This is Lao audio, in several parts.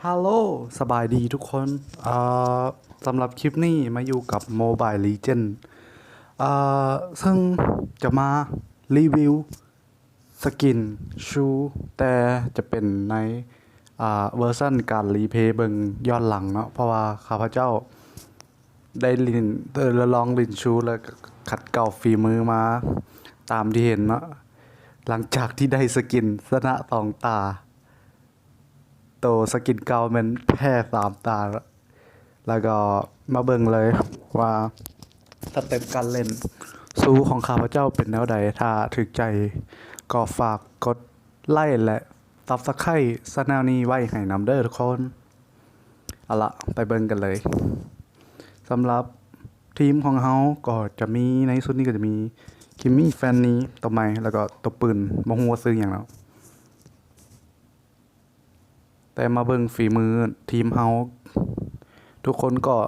ຮາໂລ ສະບາຍດີທຸກຄົນ. ເອີ ສຳລັບຄລິບນີ້ມາຢູ່ກັບ Mobile Legend ເອີ ເຊິ່ງຈະມາຣີວິວສະກິນ Shu ແຕ່ຈະເປັນໃນ ອາ ເວີຊັນການຣີເພລເບິ່ງຍ້ອນຫຼັງເນາະ ເພາະວ່າຂ້າພະເຈົ້າໄດ້ຫຼິ້ນ ເອີ ລອງຫຼິ້ນ Shu ແລ້ວກະຂັດເກົາຝີມືມາຕາມທີ່ເຫັນເນາະ. ຫຼັງຈາກທີ່ໄດ້ສະກິນຊະນະສອງຕາ ໂຕສະກິນເກົ່າແມ່ນແພ້ສາມຕາ ແລ້ວກໍມາເບິ່ງເລີຍວ່າສະເຕັບການຫຼິ້ນ Shu ຂອງຂ້າພະເຈົ້າເປັນແນວໃດ. ຖ້າຖືກໃຈກໍຝາກກົດໄລ ແລະ Subscribe Channel ນີ້ໄວ້ໃຫ້ນຳເດີທຸກຄົນ. ເອົາລະ ໄປເບິ່ງກັນເລີຍ. ສຳລັບທີມຂອງເຮົາກໍຈະມີ ໃນຊຸດນີ້ກໍຈະມີ Kimmy, Fanny ຕົວໃໝ່ ແລ້ວກໍຕົວປືນ ບໍ່ຮູ້ວ່າຊື່ຫຍັງເນາະ. ແຕ່ມາເບິ່ງຝີມືທີມເຮົາ ທຸກຄົນກໍ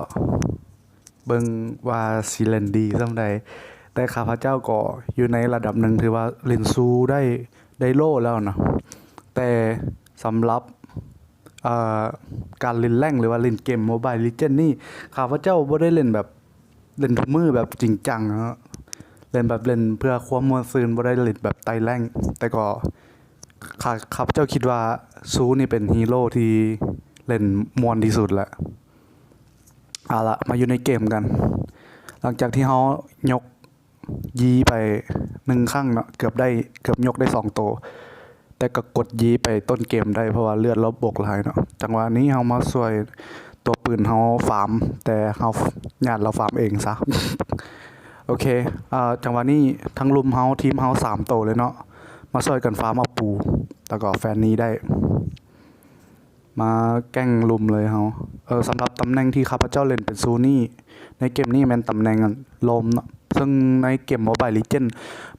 ເບິ່ງວ່າຊິຫຼິ້ນດີສ່ຳໃດ, ແຕ່ຂ້າພະເຈົ້າກໍຢູ່ໃນລະດັບໜຶ່ງ ຖືວ່າຫຼິ້ນ Shu ໄດ້ ໄດ້ໂລແລ້ວນະ. ແຕ່ສຳລັບ ເອີ ການຫຼິ້ນແລງ ຫຼືວ່າຫຼິ້ນເກມ Mobile Legend ນີ້ ຂ້າພະເຈົ້າບໍ່ໄດ້ຫຼິ້ນແບບ ຫຼິ້ນທຸກມື້ແບບຈິງຈັງເນາະ, ຫຼິ້ນແບບ ຫຼິ້ນເພື່ອຄວາມມ່ວນຊື່ນ ບໍ່ໄດ້ຫຼິ້ນແບບໄຕ່ແລງ. ແຕ່ກໍ ຂ້າ ຂ້າພະເຈົ້າຄິດວ່າ Shu ນີ້ເປັນຮີໂຣທີ່ຫຼິ້ນມ່ວນທີ່ສຸດແລ້ວ. ເອົາລະ ມາຢູ່ໃນເກມກັນ. ຫຼັງຈາກທີ່ເຮົາຍົກ Yi ໄປໜຶ່ງຄັ້ງເນາະ, ເກືອບໄດ້ ເກືອບຍົກໄດ້ສອງໂຕ ແຕ່ກໍກົດ Yi ໄປຕົ້ນເກມໄດ້ ເພາະວ່າເລືອດລາວບົກຫຼາຍເນາະ. ຈັງຫວະນີ້ເຮົາມາຊ່ວຍຕົວປືນເຮົາຟາມ, ແຕ່ເຮົາຍາດລາວຟາມເອງຊະ. ໂອເຄ ອາ ຈັງຫວະນີ້ທັງລຸ່ມເຮົາ ທີມເຮົາສາມໂຕເລີຍເນາະ, ມາຊ່ວຍກັນຟາມເອົາປູ ແລ້ວກໍ Fanny ໄດ້ ມາແກ້ງລຸ່ມເລີຍເຮົາ. ເອີ ສຳລັບຕຳແໜ່ງທີ່ຂ້າພະເຈົ້າຫຼິ້ນເປັນ Shu ນີ້ ໃນເກມນີ້ແມ່ນຕຳແໜ່ງ Roam ເນາະ, ເຊິ່ງໃນເກມ Mobile Legend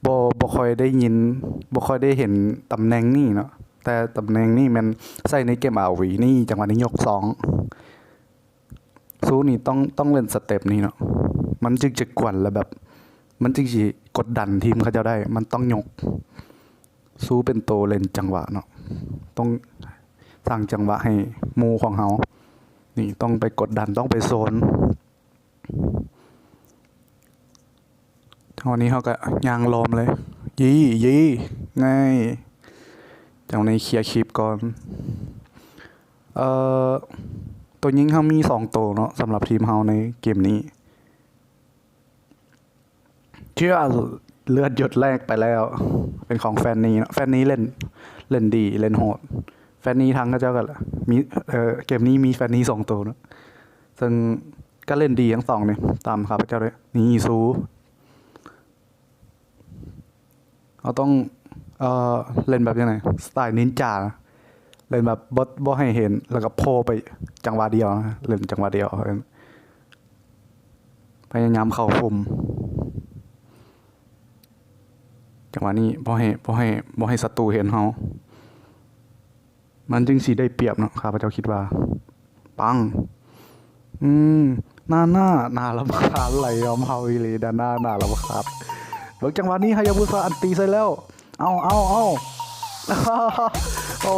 ບໍ່ ບໍ່ຄ່ອຍໄດ້ຍິນ ບໍ່ຄ່ອຍໄດ້ເຫັນຕຳແໜ່ງນີ້ເນາະ, ແຕ່ຕຳແໜ່ງນີ້ແມ່ນໃຊ້ໃນເກມ ROV ນີ້. ຈັງຫວະນີ້ຍົກສອງ Shu ນີ້ຕ້ອງ ຕ້ອງຫຼິ້ນສະເຕັບນີ້ເນາະ, ມັນຈຶ່ງຈະກວນ ແລະ ແບບ ມັນຈຶ່ງຊິກົດດັນທີມເຂົາເຈົ້າໄດ້, ມັນຕ້ອງຍົກ. Shu ເປັນໂຕຫຼິ້ນຈັງຫວະເນາະ, ຕ້ອງສ້າງຈັງຫວະໃຫ້ໝູ່ຂອງເຮົາ. ນີ້ຕ້ອງໄປກົດດັນ, ຕ້ອງໄປໂຊນ. ເທົ່ານີ້ເຮົາກໍຍ່າງລ້ອມເລີຍ. Yi, Yi ໄງ. ຈັງຫວະນີ້ເຄຍຄລິບກ່ອນ. ເອີ ຕົວຍິງເຮົາມີສອງໂຕເນາະ ສຳລັບທີມເຮົາໃນເກມນີ້. ເຈື່ອ ເລືອດຢົດແລກໄປແລ້ວ ເປັນຂອງ Fanny ເນາະ. Fanny ເຫຼັ້ນ ເຫຼັ້ນດີ ເຫຼັ້ນໂຫດ. Fanny ທັງເຂົາເຈົ້າກໍມີ ເອີ ເກມນີ້ມີ Fanny ສອງໂຕເນາະ, ເຊິ່ງກໍເຫຼັ້ນດີທັງສອງນີ້ ຕາມຂ້າພະເຈົ້າເດ້. ນີ້ Shu ເຮົາຕ້ອງ ເອີ ເຫຼັ້ນແບບຈັ່ງໃດ ສະໄຕລ໌ນິນຈາ ເຫຼັ້ນແບບບໍ່ ບໍ່ໃຫ້ເຫັນ ແລ້ວກໍໂພໄປຈັງຫວະດຽວນະ, ເຫຼັ້ນຈັງຫວະດຽວ ພະຍາຍາມເຂົ້າຂຸມ. ຈັງຫວະນີ້ບໍ່ໃຫ້ ບໍ່ໃຫ້ ບໍ່ໃຫ້ສັດຕູເຫັນເຮົາ, ມັນຈຶ່ງຊິໄດ້ປຽບເນາະ ຂ້າພະເຈົ້າຄິດວ່າ. ປັງ ອືມ ນານາ ໜ້າລຳຄານ ໄຫຼຍອມເຮົາອີ່ຫຼີ ນານາ ໜ້າລຳຄານ. ເບິ່ງຈັງຫວະນີ້ ຮາຍາບຸສະອັນຕີໃສ່ແລ້ວ. ເອົາ ເອົາ ເອົາ ໂອ້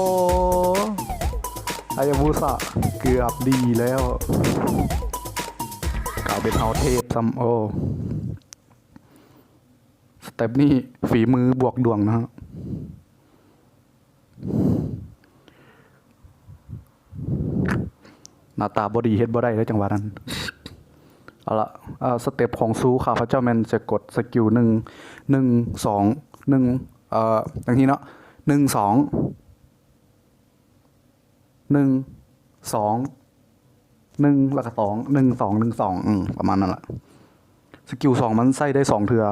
ຮາຍາບຸສະເກືອບດີແລ້ວ, ກາຍເປັນເຮົາເທບຊ້ຳ. ໂອ້ ສະເຕັບນີ້ຝີມືບວກດວງນະ. ໜ້າຕາບໍ່ດີເຮັດບໍ່ໄດ້ເດ້ ຈັງຫວະນັ້ນ. ເອົາລະ ເອີ ສະເຕັບຂອງຊູ ຂ້າພະເຈົ້າແມ່ນຈະກົດສະກິວໜຶ່ງ ໜຶ່ງ ສອງ ໜຶ່ງ ເອີ ຈັ່ງຊີ້ເນາະ ໜຶ່ງ ສອງ ໜຶ່ງ ສອງ ໜຶ່ງ ແລ້ວກໍ ສອງ ໜຶ່ງ ສອງ ໜຶ່ງ ສອງ ອືມ ປະມານນັ້ນລະ. ສະກິວສອງມັນໃຊ້ໄດ້ສອງເທື່ອ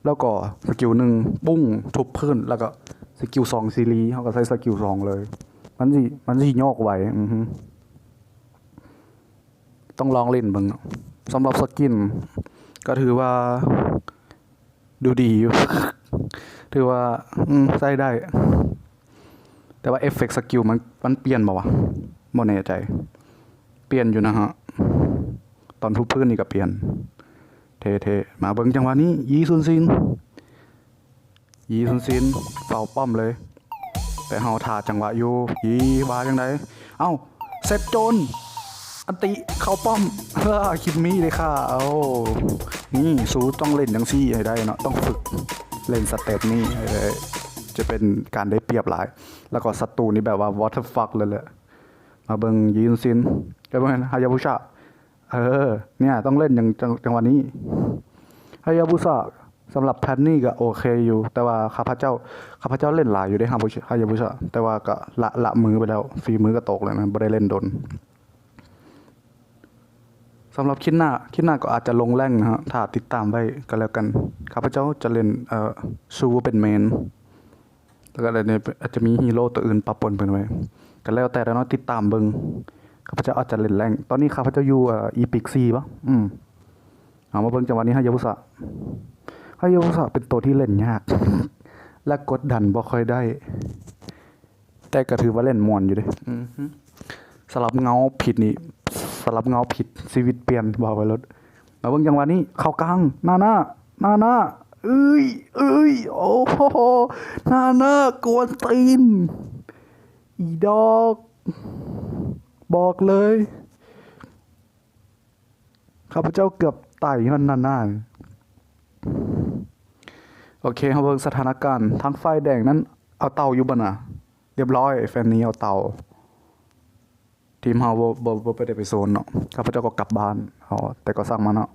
ແລ້ວກໍສະກິວໜຶ່ງ ປຸ້ງ ທຸບພື້ນ ແລ້ວກໍສະກິວສອງ ຊີຣີ ເຮົາກໍໃຊ້ສະກິວສອງເລີຍ. ມັນຊິ ມັນຊິໂຍກໄວ. ອືຮຶ ຕ້ອງລອງຫຼິ້ນເບິ່ງ. ສຳລັບສະກິນກໍຖືວ່າ ດູດີຢູ່ ຖືວ່າ ອືມ ໃຊ້ໄດ້. ແຕ່ວ່າເອຟເຟັກສະກິວມັນ ມັນປ່ຽນບໍ່ວະ? ບໍ່ແນ່ໃຈ. ປ່ຽນຢູ່ນະຮະ. ຕອນທຸບພື້ນນີ້ກໍປ່ຽນ. ເທ່ໆ. ມາເບິ່ງຈັງຫວະນີ້ ຢີຊຸນຊິນ ຢີຊຸນຊິນ ເຝົ້າປ້ອມເລີຍ. ແຕ່ເຮົາຖ້າຈັງຫວະຢູ່. ອີ ວ່າຈັ່ງໃດ? ເອົ້າ ເຊັດໂຈນ ອັນຕິເຂົ້າປ້ອມ ຄິມມີເດ້ຄ່າ. ໂອ້ ນີ້ ສູຕ້ອງເຫຼັ້ນຈັ່ງຊີ້ໃຫ້ໄດ້ເນາະ, ຕ້ອງຝຶກເຫຼັ້ນສະເຕັບນີ້ໃຫ້ໄດ້ ຈະເປັນການໄດ້ປຽບຫຼາຍ. ແລ້ວກໍສັດຕູນີ້ແບບວ່າ what the fuck ເລີຍແຫຼະ. ມາເບິ່ງ Yi Sun-sin ເອີຍ ບໍ່ແມ່ນ Hayabusa. ເອີ ເນີ້ຍ ຕ້ອງເຫຼັ້ນຈັ່ງ ຈັ່ງ ຈັງຫວະນີ້. Hayabusa ສຳລັບແພດນີ້ກໍໂອເຄຢູ່, ແຕ່ວ່າຂ້າພະເຈົ້າ ຂ້າພະເຈົ້າເຫຼັ້ນຫຼາຍຢູ່ເດ້ Hayabusa, ແຕ່ວ່າກໍລະ ລະມືໄປແລ້ວ, ຝີມືກໍຕົກແລ້ວນະ, ບໍ່ໄດ້ເຫຼັ້ນດົນ. ສຳລັບຄລິບໜ້າ ຄລິບໜ້າກໍອາດຈະລົງແລງນະ, ຖ້າຕິດຕາມໄວ້ກໍແລ້ວກັນ. ຂ້າພະເຈົ້າຈະເຫຼັ້ນ ເອີ ຊູເປັນເມນ. ແລ້ວກໍອາດຈະມີຮີໂຣຕົວອື່ນປະປົນເພິ່ນໄວ້ ກໍແລ້ວແຕ່ເນາະ, ຕິດຕາມເບິ່ງ. ຂ້າພະເຈົ້າອາດຈະເຫຼັ້ນແລງ. ຕອນນີ້ຂ້າພະເຈົ້າຢູ່ ເອີ ອີພິກສີ່ບໍ? ອືມ ເອົາມາເບິ່ງຈັງຫວະນີ້ Hayabusa. Hayabusa ເປັນໂຕທີ່ເຫຼັ້ນຍາກ ແລະ ກົດດັນບໍ່ຄ່ອຍໄດ້, ແຕ່ກໍຖືວ່າເຫຼັ້ນມ່ວນຢູ່ເດ້. ອື ສຳລັບເງົາຜິດນີ້ ສຳລັບເງົາຜິດ ຊີວິດປ່ຽນ ບອກໄວ້ໂລດ. ມາເບິ່ງຈັງຫວະນີ້ ເຂົ້າກາງ ນານາ ນານາ ເອີຍ ເອີຍ ໂອ້ໂຫ ນານາ ກວນຕີນ ອີດອກ ບອກເລີຍ ຂ້າພະເຈົ້າເກືອບຕາຍຍ້ອນນານາ. ໂອເຄ ເຮົາເບິ່ງສະຖານະການ ທາງຝ່າຍແດງນັ້ນເອົາເຕົ່າຢູ່ບໍ່ນະ? ລຽບຮ້ອຍ ແຟນນີ້ເອົາເຕົ່າ. ທີມເຮົາບໍ່ ບໍ່ ບໍ່ໄດ້ໄປໂຊນເນາະ, ຂ້າພະເຈົ້າກໍກັບບ້ານ. ເອົາ ແຕ່ກໍຊ່າງມັນເນາະ.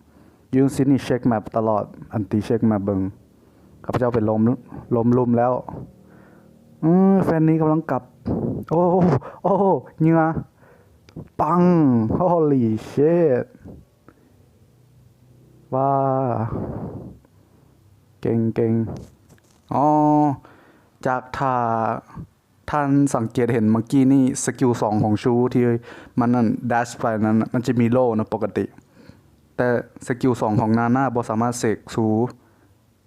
ຢູຊິນນີ້ເຊັກແມັບຕະຫຼອດ, ອັນຕີເຊັກແມັບເບິ່ງ. ຂ້າພະເຈົ້າໄປລົ້ມ ລົ້ມລຸ່ມແລ້ວ. ເອີ ແຟນນີ້ກຳລັງກັບ. ໂອ້ ໂອ້ ເຫຍື່ອ ປັງ Holy shit ວ້າ ເກັ່ງໆ. ອໍ ຈາກຖ້າ ທ່ານສັງເກດເຫັນເມື່ອກີ້ນີ້ ສະກິວສອງຂອງຊູທີ່ມັນນັ້ນ ແດັດໄປນັ້ນ ມັນຈະມີໂລ່ເນາະປົກກະຕິ, ແຕ່ສະກິວສອງຂອງນານາບໍ່ສາມາດເສກຊູ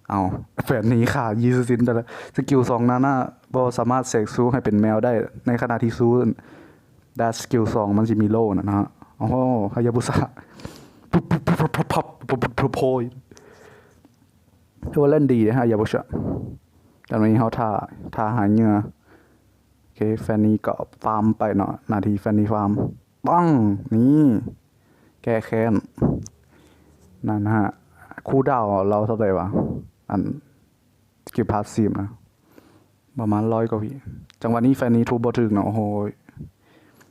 ເອົາ ແຟນນີ້ຂ້າຢີ່ຊິນ ແຕ່ລະສະກິວສອງນານາບໍ່ສາມາດເສກຊູໃຫ້ເປັນແມວໄດ້ ໃນຂະນະທີ່ຊູ ແດັດສະກິວສອງມັນຊິມີໂລ່ນະນະ. ໂອ້ໂຫ ຮາຍາບຸຊະ ໂອ້ຍ ຖືວ່າຫຼິ້ນດີເດ້ ຮາຍາບຸຊະ. ຕອນນີ້ເຮົາຖ້າ ຖ້າຫາເຫຍື່ອ. ໂອເຄ ແຟນນີ້ກໍຟາມໄປເນາະ, ໜ້າທີ່ແຟນນີ້ຟາມ. ປັງ! ນີ້ ແກ້ແຄ້ນ. ນັ້ນນະ ຄູດາວລາວເທົ່າໃດວະ? ອັນ ສະກິວພາສຊີບນະ ປະມານຮ້ອຍກວ່າວິ. ຈັງຫວະນີ້ແຟນນີ້ທຸບບໍ່ຖືກເນາະ. ໂອ້ໂຫ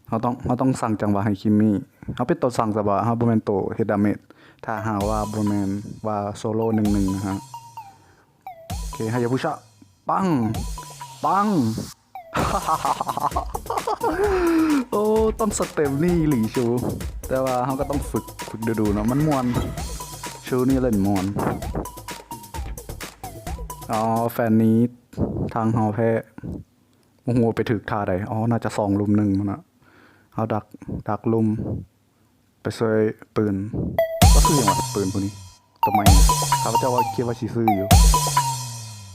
ເຮົາຕ້ອງ ເຮົາຕ້ອງສ້າງຈັງຫວະໃຫ້ຄິມມີ. ເຮົາເປັນໂຕສ້າງຈັງຫວະ, ເຮົາບໍ່ແມ່ນໂຕເຮັດດາເມດ. ຖ້າຫາກວ່າບໍ່ແມ່ນວ່າໂຊໂລໜຶ່ງໜຶ່ງນະຮະ. ໂອເຄ ຮາຍາບຸຊະ ປັງ ປັງ ໂອ້ ຕ້ອງສະເຕັບນີ້ອີ່ຫຼີຊູ, ແຕ່ວ່າເຮົາກໍຕ້ອງຝຶກ ຝຶກດູໆເນາະ, ມັນມ່ວນ. ຊູນີ້ຫຼິ້ນມ່ວນ. ອໍ ແຟນນີ້ທາງເຮົາແພ້. ບໍ່ຮູ້ວ່າໄປຖືກທ່າໃດ. ອໍ ໜ້າຈະສອງລຸມໜຶ່ງມັນນະ. ເຮົາດັກ ດັກລຸມ ໄປຊ່ວຍປືນ. ກໍຄືຫຍັງວະ ປືນຜູ້ນີ້ ໂຕໃໝ່. ຂ້າພະເຈົ້າວ່າ ຄິດວ່າຊິຊື້ຢູ່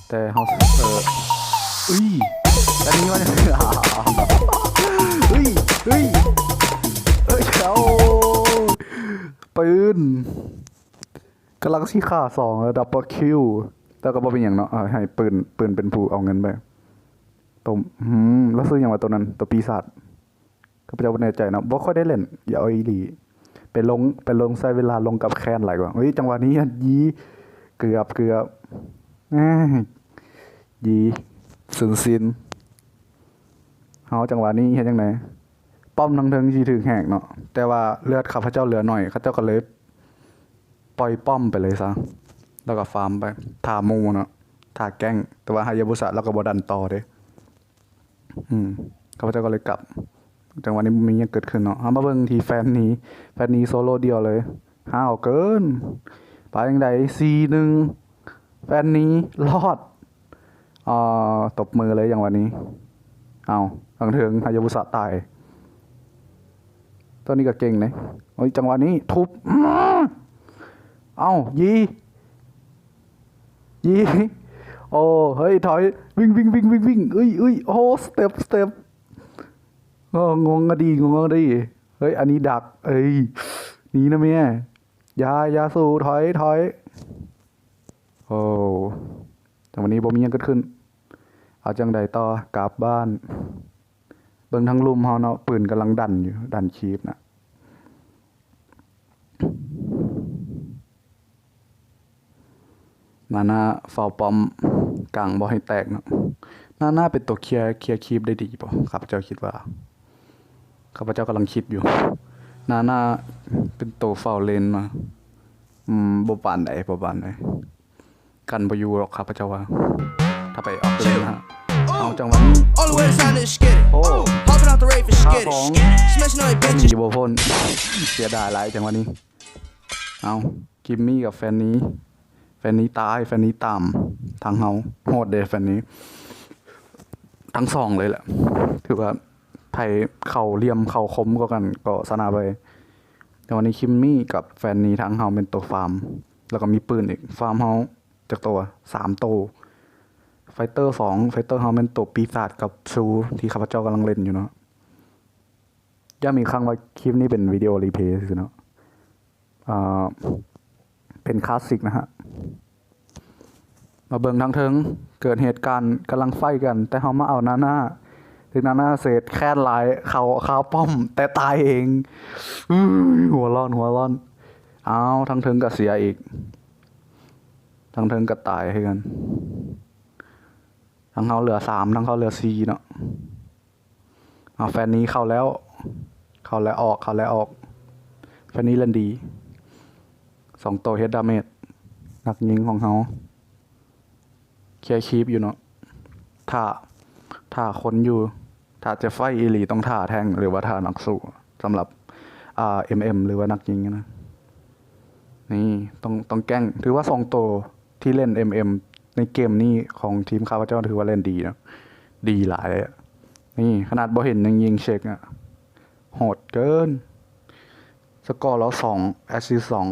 ແຕ່ເຮົາ ເອີ ອຸ້ຍ ອັນນີ້ມັນ ອຸ້ຍ ອຸ້ຍ ເອີຍ ໂອ້ ປືນ ກຳລັງຊິຂ້າສອງ ດັບເບິນຄິວ ແຕ່ກໍບໍ່ເປັນຫຍັງເນາະ. ເອີ ໃຫ້ປືນ ປືນເປັນຜູ້ເອົາເງິນໄປ. ໂຕ ອືມ ລາວຊື່ຫຍັງວະໂຕນັ້ນ ໂຕປີສາດ. ຂ້າພະເຈົ້າບໍ່ແນ່ໃຈເນາະ ບໍ່ຄ່ອຍໄດ້ຫຼິ້ນ ຢ່າເອົາອີ່ຫຼີ ໄປລົງ ໄປລົງໃຊ້ເວລາລົງກັບແຄ້ນຫຼາຍກວ່າ. ເຮີ້ຍ ຈັງຫວະນີ້ ຢີ່ ເກືອບ ເກືອບ ແໝ່ ຢີ່ ຊຸນຊິນ. ເຮົາ ຈັງຫວະນີ້ເຮັດຈັ່ງໃດ? ປ້ອມທາງເທິງຊິຖືກແຫກເນາະ, ແຕ່ວ່າເລືອດຂ້າພະເຈົ້າເຫຼືອໜ້ອຍ ເຂົາເຈົ້າກໍເລີຍປ່ອຍປ້ອມໄປເລີຍຊະ ແລ້ວກໍຟາມໄປ ຖ້າໝູ່ເນາະ ຖ້າແກ້ງ. ແຕ່ວ່າຮາຍາບຸຊະລາວກໍບໍ່ດັນຕໍ່ເດ້. ອືມ ຂ້າພະເຈົ້າກໍເລີຍກັບ. ຈັງຫວະນີ້ບໍ່ມີຫຍັງເກີດຂຶ້ນເນາະ. ເຮົາມາເບິ່ງທີ່ແຟນນີ ແຟນນີໂຊໂລດຽວເລີຍ ຫ້າວເກີນ. ໄປຈັ່ງໃດ ສີ່ໜຶ່ງ ແຟນນີລອດ. ເອີ ຕົບມືເລີຍຈັງຫວະນີ້. ເອົ້າ ທາງເທິງຮາຍາບຸຊະຕາຍ. ຕອນນີ້ກໍເກັ່ງເດ້. ໂອ້ຍ ຈັງຫວະນີ້ທຸບ ເອົ້າ ຢີ່ ຢີ່ ໂອ້ ເຮີ້ຍ ຖອຍ ວິ່ງ ວິ່ງ ວິ່ງ ວິ່ງ ເອີຍ ເອີຍ ໂອ້ ສະເຕັບ ສະເຕັບ. ໂອ້ ງົງອະດີ ງົງອະດີ. ເຮີ້ຍ ອັນນີ້ດັກ ເອີຍ ໜີນະແມ່. ຢ່າ ຢ່າ ສູ້ ຖອຍ ຖອຍ. ໂອ້ ແຕ່ວັນນີ້ບໍ່ມີຫຍັງເກີດຂຶ້ນ. າຈັ່ງໃດຕໍ່? ກັບບ້ານ. ເບິ່ງທາງລຸ່ມເຮົາເນາະ, ປືນກຳລັງດັນຢູ່, ດັນຄີບນະ. ນານາເຝົ້າປ້ອມກາງບໍ່ໃຫ້ແຕກເນາະ. ນານາເປັນໂຕເຄຍ, ເຄຍຄີບໄດ້ດີບໍ່? ຂ້າພະເຈົ້າຄິດວ່າ, ຂ້າພະເຈົ້າກຳລັງຄິດຢູ່. ນານາເປັນໂຕເຝົ້າເລນມາ. ອືມ, ບໍ່ປານໃດ, ບໍ່ປານໃດ. ກັນບໍ່ຢູ່ດອກ ຂ້າພະເຈົ້າວ່າ. ຖ້າໄປອອກເລນນະ. ເອົາ ຈັງຫວະນີ້. ໂອ້ ຂ້າຂອງ. ຍິງຢູ່ບໍ່ພົ້ນ. ເສຍດາຍຫຼາຍຈັງຫວະນີ້. ເອົາ ຄິມມີກັບແຟນນີ. ແຟນນີຕາຍ, ແຟນນີຕາມທາງເຮົາ. ໂຫດເດ້ແຟນນີ. ທັງສອງເລີຍແຫຼະ. ຖືວ່າໃຜເຂົ້າຫຼ່ຽມເຂົ້າຄົມກວ່າກັນກໍຊະນະໄປ. ແຕ່ວ່ານີ້ຄິມມີກັບແຟນນີ ທາງເຮົາແມ່ນໂຕຟາມ ແລ້ວກໍມີປືນອີກ. ຟາມເຮົາຈັກໂຕ? ສາມໂຕ. ໄຟເຕີສອງ, ໄຟເຕີເຮົາແມ່ນໂຕປີສາດກັບຊູ ທີ່ຂ້າພະເຈົ້າກຳລັງເຫຼັ້ນຢູ່ເນາະ. ຢ້ຳອີກຄັ້ງວ່າຄລິບນີ້ເປັນວິດີໂອຣີເພລຊື່ເນາະ. ເອີ ເປັນຄລາສສິກນະຮະ. ມາເບິ່ງທາງເທິງ, ເກີດເຫດການກຳລັງໄຟກັນ, ແຕ່ເຮົາມາເອົານານາ, ຖືກນານາເສດແຄ້ນຫຼາຍ, ເຂົ້າຄາປ້ອມແຕ່ຕາຍເອງ. ອື ຫົວຮ້ອນ, ຫົວຮ້ອນ. ອ້າວ ທາງເທິງກໍເສຍອີກ, ທາງເທິງກໍຕາຍຄືກັນ. ທາງເຮົາເຫຼືອສາມ, ທາງເຂົາເຫຼືອສີ່ເນາະ. ເອົາ ແຟນນີເຂົ້າແລ້ວ, ເຂົ້າແລ້ວອອກ, ເຂົ້າແລ້ວອອກ. ແຟນນີເຫຼັ້ນດີ, ສອງໂຕເຮັດດາເມດ. ນັກຍິງຂອງເຮົາເຄຍຄີບຢູ່ເນາະ, ຖ້າ, ຖ້າຄົນຢູ່, ຖ້າຈະໄຟອີ່ຫຼີຕ້ອງຖ້າແທ້ງ ຫຼືວ່າຖ້ານັກສູ້. ສຳລັບ ອ່າ ເອັມເອັມ ຫຼືວ່ານັກຍິງນະ. ນີ້ຕ້ອງ, ຕ້ອງແກ້ງ. ຖືວ່າສອງໂຕທີ່ເຫຼັ້ນ ເອັມເອັມ ໃນເກມນີ້ຂອງທີມຂ້າພະເຈົ້າຖືວ່າເຫຼັ້ນດີເນາະ, ດີຫຼາຍ. ນີ້ຂະໜາດບໍ່ເຫັນຍັງຍິງເຊັກອະ, ໂຫດເກີນ. ສະກໍລາວສອງ ແອັດຊິດສອງ.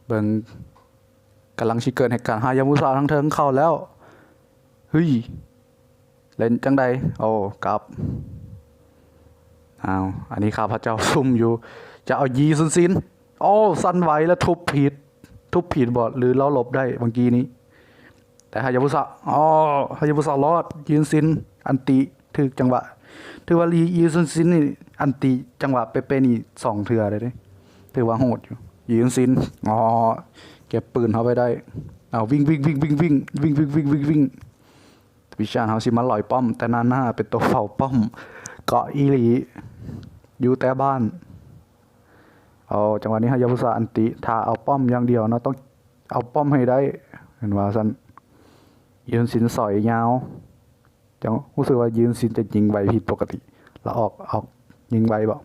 ເບິ່ງ ກຳລັງຊິເກີດເຫດການ. ຮາຍາບຸສະທາງເທິງເຂົ້າແລ້ວ. ເຮີ້ຍ ເຫຼັ້ນຈັ່ງໃດ? ໂອ້ ກັບ. ອ້າວ ອັນນີ້ຂ້າພະເຈົ້າຊຸ່ມຢູ່ ຈະເອົາຢີຊຸນຊິນ. ໂອ້ ສັ່ນໄຫວແລ້ວທຸບຜິດ, ທຸບຜິດບໍ ຫຼືລາວຫຼົບໄດ້ເມື່ອກີ້ນີ້? ແຕ່ຮາຍາບຸສະ, ອໍ ຮາຍາບຸສະລອດ. ຢີຊຸນຊິນອັນຕິຖືກຈັງຫວະ. ຖືວ່າ ອີ ອີຊຸນຊິນນີ້ອັນຕິຈັງຫວະເປະໆນີ້ສອງເທື່ອເດ້. ຖືວ່າໂຫດຢູ່. ຢີຊຸນຊິນ, ອໍ ເກັບປືນເຮົາໄວ້ໄດ້. ເອົາ ວິ່ງ, ວິ່ງ, ວິ່ງ, ວິ່ງ, ວິ່ງ. ວິຊານເຮົາຊິມາລອຍປ້ອມ, ແຕ່ນານາເປັນໂຕເຝົ້າປ້ອມ. ເກາະອີ່ຫຼີ, ຢູ່ແຕ່ບ້ານ. ເອົາ ຈັງຫວະນີ້ຮາຍາບຸສະອັນຕິ, ຖ້າເອົາປ້ອມຢ່າງດຽວເນາະ, ຕ້ອງເອົາປ້ອມໃຫ້ໄດ້. ເຫັນວ່າຊັ້ນ. ຢືນສິນສອຍຍາວ. ຈັ່ງຮູ້ສຶກວ່າຢືນສິນຈະຍິງໄວຜິດປົກກະຕິ. ລະອອກ, ອອກຍິງໄວບໍ?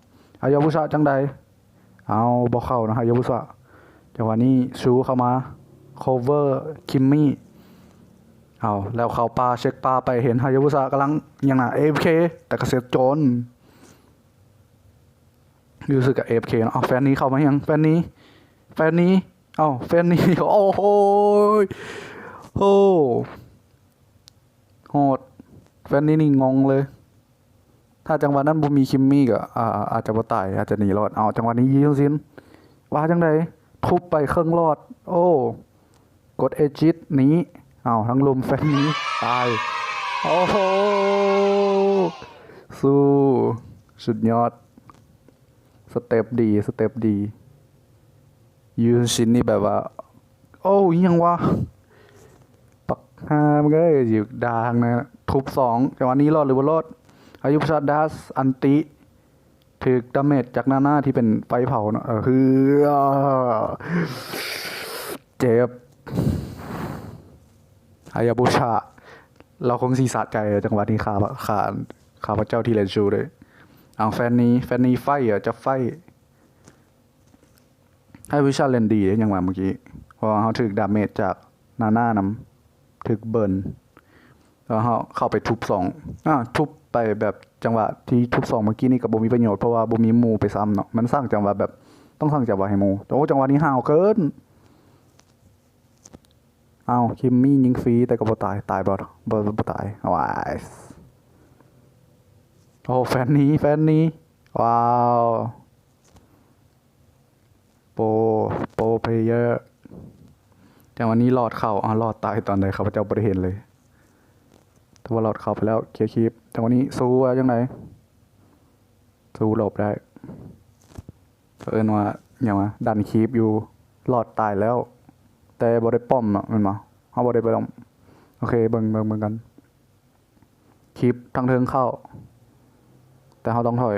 ຮາຍາບຸສະຈັ່ງໃດ? ເອົາ ບໍ່ເຂົ້ານະ ຮາຍາບຸສະ. ຈັງຫວະນີ້ຊູເຂົ້າມາ ໂຄເວີຄິມມີ. ເອົາ ແລ້ວເຂົ້າປ່າ, ເຊັກປ່າໄປ, ເຫັນຮາຍາບຸສະກຳລັງຫຍັງນະ ເອເອັຟເຄ ແຕ່ກະເສັດໂຈນ. ຮູ້ສຶກກະເອເອັຟເຄເນາະ. ເອົາ ແຟນນີເຂົ້າມາຫຍັງ? ແຟນນີ ແຟນນີ ເອົາ ແຟນນີ ໂອ້ໂຫຍ ໂອ້ ໂຫດ. ແຟນນີນີ້ງົງເລີຍ. ຖ້າຈັງຫວະນັ້ນບໍ່ມີຄິມມີກະ ອາ ອາດຈະບໍ່ຕາຍ, ອາດຈະໜີລອດ. ເອົາ ຈັງຫວະນີ້ ຢີຊຸນຊິນ ວ່າຈັ່ງໃດ? ທຸບໄປເຄິ່ງຫຼອດ. ໂອ້ ກົດເອຈິດໜີ. ເອົາ ທາງລຸ່ມແຟນນີຕາຍ. ໂອ້ໂຫ ສູ້ ສຸດຍອດ. ສະເຕັບດີ ສະເຕັບດີ. ຢືນຊິນນີ້ແບບວ່າ ໂອ້ ອີ່ຫຍັງວະ? ບັກຫ່າມຶງເອີຍ ຢູ່ດ່າທາງໜ້າ. ທຸບສອງ ຈັງຫວະນີ້ລອດຫຼືບໍ່ລອດ? ຮາຍາບຸສະດັດ ອັນຕິ ຖືກດາເມດຈາກນານາທີ່ເປັນໄຟເຜົາເນາະ. ເອີ ເຈັບ. ຮາຍາບຸສະ ລາວຄົງຊິສະໃຈ ຈັງຫວະທີ່ຂ້າ ຂ້າ ຂ້າພະເຈົ້າທີ່ເຫຼັ້ນຊູເດ້. ເອົາ ແຟນນີ ແຟນນີໄຟ ເອີ ຈະໄຟ. ຮາຍາບຸສະເຫຼັ້ນດີເດ້ ຫຍັງວ່າເມື່ອກີ້ ເພາະວ່າເຮົາຖືກດາເມດຈາກນານານຳ ຖືກເບີນ ແລ້ວເຮົາເຂົ້າໄປທຸບສອງ ອາ ທຸບໄປແບບ ຈັງຫວະທີ່ທຸບສອງເມື່ອກີ້ນີ້ກໍບໍ່ມີປະໂຫຍດ ເພາະວ່າບໍ່ມີໝູ່ໄປຊ້ຳເນາະ. ມັນສ້າງຈັງຫວະແບບ ຕ້ອງສ້າງຈັງຫວະໃຫ້ໝູ່. ໂອ້ ຈັງຫວະນີ້ຫ້າວເກີນ. ເອົາ ຄິມມີຍິງຟຣີ ແຕ່ກໍບໍ່ຕາຍ. ຕາຍບໍ່? ບໍ່ ບໍ່ຕາຍ. ວ້າຍ. ໂອ້ ແຟນນີ ແຟນນີ ວ້າວ. ໂປ ໂປເພລເຢີ. ຈັງຫວະນີ້ລອດເຂົ້າ ອ້າວ ລອດຕາຍຕອນໃດ ຂ້າພະເຈົ້າບໍ່ໄດ້ເຫັນເລີຍ. ແຕ່ວ່າລອດເຂົ້າໄປແລ້ວ ເຄຍຄລິບ. ຈັງຫວະນີ້ຊູວ່າຈັ່ງໃດ? ຊູຫຼົບໄດ້. ເຂົາເອີ້ນວ່າຫຍັງວະ? ດັນຄລິບຢູ່. ລອດຕາຍແລ້ວ ແຕ່ບໍ່ໄດ້ປ້ອມເນາະ ແມ່ນບໍ່? ເຮົາບໍ່ໄດ້ໄປປ້ອມ. ໂອເຄ ເບິ່ງ ເບິ່ງ ເບິ່ງກັນ. ຄລິບທາງເທິງເຂົ້າ ແຕ່ເຮົາຕ້ອງຖອຍ.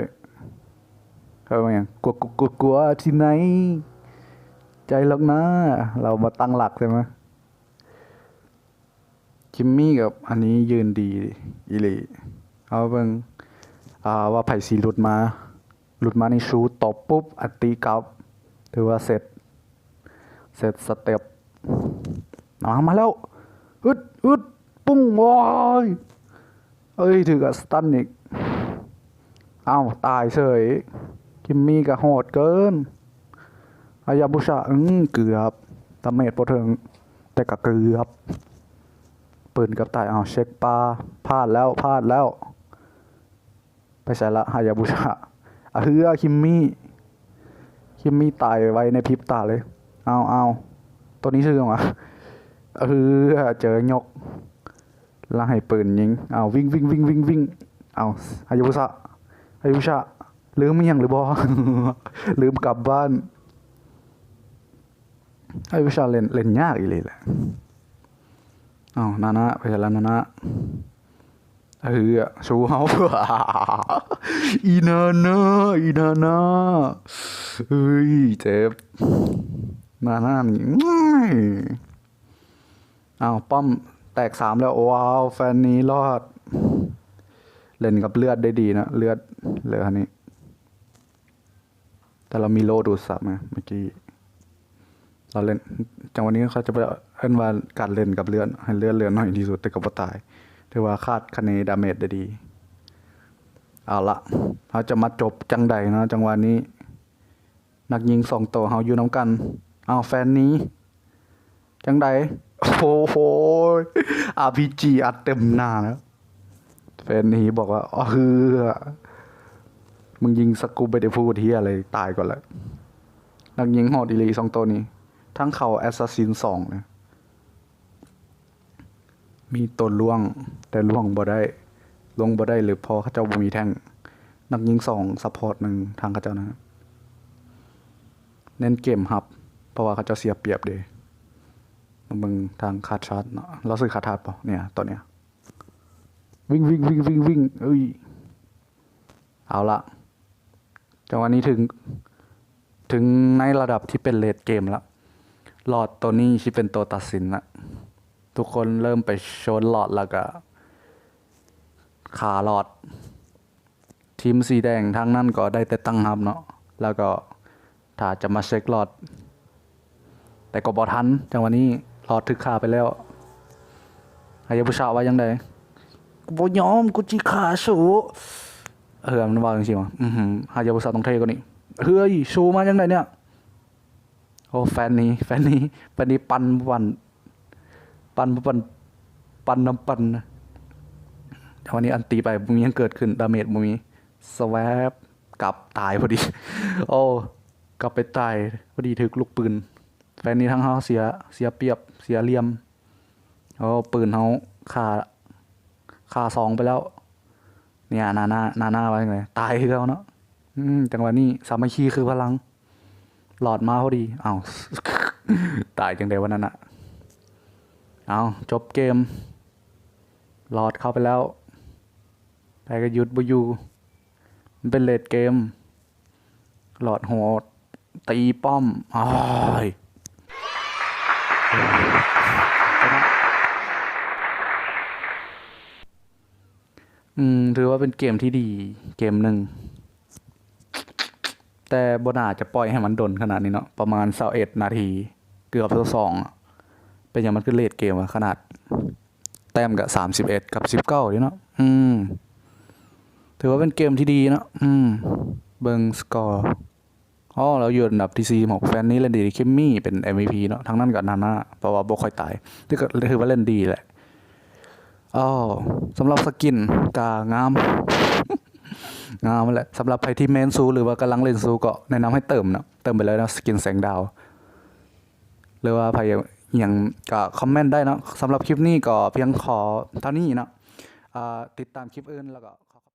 ເອີ ວ່າຫຍັງ? ກົວ ກົວ ກົວ ກົວທີ່ໄຫນ ໃຈລັອກນາ. ລາວມາຕັ້ງຫຼັກໃຊ່ໄໝ? ຈິມມີກັບອັນນີ້ຢືນດີອີ່ຫຼີ. ເອົາເບິ່ງ ອ່າ ວ່າໃຜຊິຫຼຸດມາ. ຫຼຸດມານີ້ຊູຕອບປຸບ ອັນຕິກັບ ຖືວ່າເສັດ ເສັດສະເຕັບ. ມາ ມາແລ້ວ ອຶດ ອຶດ ປຸ້ງ ໂອ້ຍ ເອີຍ ຖືກສະຕັນອີກ. ອ້າວ ຕາຍເສີຍ. ຈິມມີກໍໂຫດເກີນ. ອາຍາບຸຊະ ອືມ ເກືອບ ດາເມດບໍ່ເຖິງ ແຕ່ກໍເກືອບ. ປືນກັບຕາຍ. ອ້າວ ເຊັກປ່າ ພາດແລ້ວ ພາດແລ້ວ. ໄປໃສລະ ຮາຍາບຸຊະ? ອະເຮືອ ຄິມມິ ຄິມມິຕາຍໄວໃນພິບຕາເລີຍ. ເອົາ ເອົາ ໂຕນີ້ຊື່ຫຍັງວະ? ອະເຮືອ ເຈີຍົກ ລະໃຫ້ປືນຍິງ. ເອົາ ວິ່ງ ວິ່ງ ວິ່ງ ວິ່ງ ວິ່ງ. ເອົາ ຮາຍາບຸຊະ ຮາຍາບຸຊະ ລືມອີ່ຫຍັງຫຼືບໍ່? ລືມກັບບ້ານ. ໄອ້ວິຊາເລ່ນ ເລ່ນຍາກອີ່ຫຼີແຫຼະ. ເອົ້າ ນານາ ໄປໃສລະນານາ? ເອີ ສູ້ເຮົາ ອີນານາ ອີນານາ. ເອີຍ ເຈັບ ນານານີ້. ເອົ້າ ປ້ອມແຕກສາມແລ້ວ. ວ້າວ ແຟນນີ້ລອດ. ເລ່ນກັບເລືອດໄດ້ດີນະ ເລືອດເຫຼືອນີ້. ແຕ່ລາວມີໂລ່ດູດຊັບໄງ ເມື່ອກີ້ລາວເລ່ນ. ຈັງຫວະນີ້ເຂົາຈະໄປເອີ້ນວ່າການເລ່ນກັບເລືອດ ໃຫ້ເລືອດເຫຼືອໜ້ອຍທີ່ສຸດ ແຕ່ກໍບໍ່ຕາຍ. ຖືວ່າຄາດຄະເນດາເມດໄດ້ດີ. ເອົາລະ ເຮົາຈະມາຈົບຈັ່ງໃດເນາະ ຈັງຫວະນີ້. ນັກຍິງສອງໂຕເຮົາຢູ່ນຳກັນ. ເອົາ ແຟນໜີ. ຈັ່ງໃດ? ໂອ້ໂຫ ອາພີຈີອັດເຕັມໜ້າແລ້ວ. ແຟນໜີບອກວ່າ ເອີ ມຶງຍິງສະກຸບໄປແຕ່ພູດເຮຍເລີຍ ຕາຍກ່ອນລະ. ນັກຍິງໂຫດອີ່ຫຼີສອງໂຕນີ້. ທາງເຂົາແອັດສະຊິນສອງນະ ມີໂຕລ່ວງ ແຕ່ລ່ວງບໍ່ໄດ້ ລ່ວງບໍ່ໄດ້ ຫຼືເພາະເຂົາເຈົ້າບໍ່ມີແທ້ງ. ນັກຍິງສອງ ຊັບພອດໜຶ່ງ ທາງເຂົາເຈົ້ານະ. ເນັ້ນເກມຮັບ ເພາະວ່າເຂົາເຈົ້າເສຍປຽບເດ້. ມາເບິ່ງທາງຄາທາດເນາະ ລາວຊື່ຄາທາດບໍ່? ເນຍ ໂຕເນຍ ວິ່ງ ວິ່ງ ວິ່ງ ວິ່ງ ວິ່ງ. ເອີຍ ເອົາລະ ຈັງຫວະນີ້ເຖິງ ເຖິງໃນລະດັບທີ່ເປັນເລດເກມລະ. ລອດໂຕນີ້ຊິເປັນໂຕຕັດສິນລະ. ທຸກຄົນເລີ່ມໄປຊົນລອດ ແລ້ວກະຂ້າລອດ. ທີມສີແດງທາງນັ້ນກໍໄດ້ແຕ່ຕັ້ງຮັບເນາະ ແລ້ວກໍຖ້າຈະມາເຊັກລອດ ແຕ່ກໍບໍ່ທັນ. ຈັງຫວະນີ້ລອດຖືກຂ້າໄປແລ້ວ. ຮາຍາບຸຊະວ່າຈັ່ງໃດ? ກູບໍ່ຍອມ ກູຊິຂ້າສູ. ເອີ ມັນວ່າຈັ່ງຊີ້ຫວາ. ອືຫື ຮາຍາບຸຊະຕ້ອງເທ່ກວ່ານີ້. ເຮີ້ຍ ຊູມາຈັ່ງໃດເນຍ? ໂອ້ ແຟນນີ້ ແຟນນີ້ ແຟນນີ້ປັ່ນ ປັ່ນ ປັ່ນ ປັ່ນ ປັ່ນນຳປັ່ນ. ແຕ່ວ່ານີ້ອັນຕີໄປ ບໍ່ມີຫຍັງເກີດຂຶ້ນ ດາເມດບໍ່ມີ. ສະແວັບ ກັບຕາຍພໍດີ. ໂອ້ ກັບໄປຕາຍພໍດີ ຖືກລູກປືນ. ແຟນນີ້ທາງເຮົາເສຍ ເສຍປຽບ ເສຍຫຼ່ຽມ. ໂອ້ ປືນເຮົາຂ້າ ຂ້າສອງໄປແລ້ວ. ເນຍ ນານາ ນານາວ່າຈັ່ງໃດ? ຕາຍຄືເກົ່າເນາະ. ອືມ ຈັງຫວະນີ້ສາມັກຄີຄືພະລັງ. ລອດມາພໍດີ. ອ້າວ ຕາຍຈັ່ງໃດວະນັ້ນນະ. ເອົາ ຈົບເກມ. ລອດເຂົ້າໄປແລ້ວ ແຕ່ກໍຢຸດບໍ່ຢູ່. ມັນເປັນເລດເກມ. ລອດໂຫດ ຕີປ້ອມ. ໂອ້ຍ ອືມ ຖືວ່າເປັນເກມທີ່ດີເກມໜຶ່ງ ແຕ່ບໍ່ໜ້າຈະປ່ອຍໃຫ້ມັນດົນຂະໜາດນີ້ເນາະ ປະມານຊາວເອັດນາທີ ເກືອບຊາວສອງ ເປັນຫຍັງມັນຄືເລດເກມວະ ຂະໜາດແຕ້ມກະສາມສິບເອັດກັບສິບເກົ້າເດ້ເນາະ. ອືມ ຖືວ່າເປັນເກມທີ່ດີເນາະ. ອືມ ເບິ່ງສະກໍ. ອໍ ລາວຢູ່ອັນດັບທີສີ່ສິບຫົກ. ແຟນນີ້ເລ່ນດີ ຄິມມີເປັນເອັມວີພີເນາະ ທາງນັ້ນກໍນານາ ເພາະວ່າບໍ່ຄ່ອຍຕາຍ ແຕ່ກໍຖືວ່າເລ່ນດີແຫຼະ. ອໍ ສຳລັບສະກິນກໍງາມ ງາມແຫຼະ. ສຳລັບໃຜທີ່ເມນຊູ ຫຼືວ່າກຳລັງເລ່ນຊູ ກໍແນະນຳໃຫ້ເຕີມເນາະ ເຕີມໄປເລີຍເນາະ ສະກິນແສງດາວ. ຫຼືວ່າໃຜ ອີ່ຫຍັງກໍຄອມເມັນໄດ້ເນາະ. ສຳລັບຄລິບນີ້ກໍພຽງພໍເທົ່ານີ້ເນາະ. ເອີ ຕິດຕາມຄລິບອື່ນແລ້ວກໍ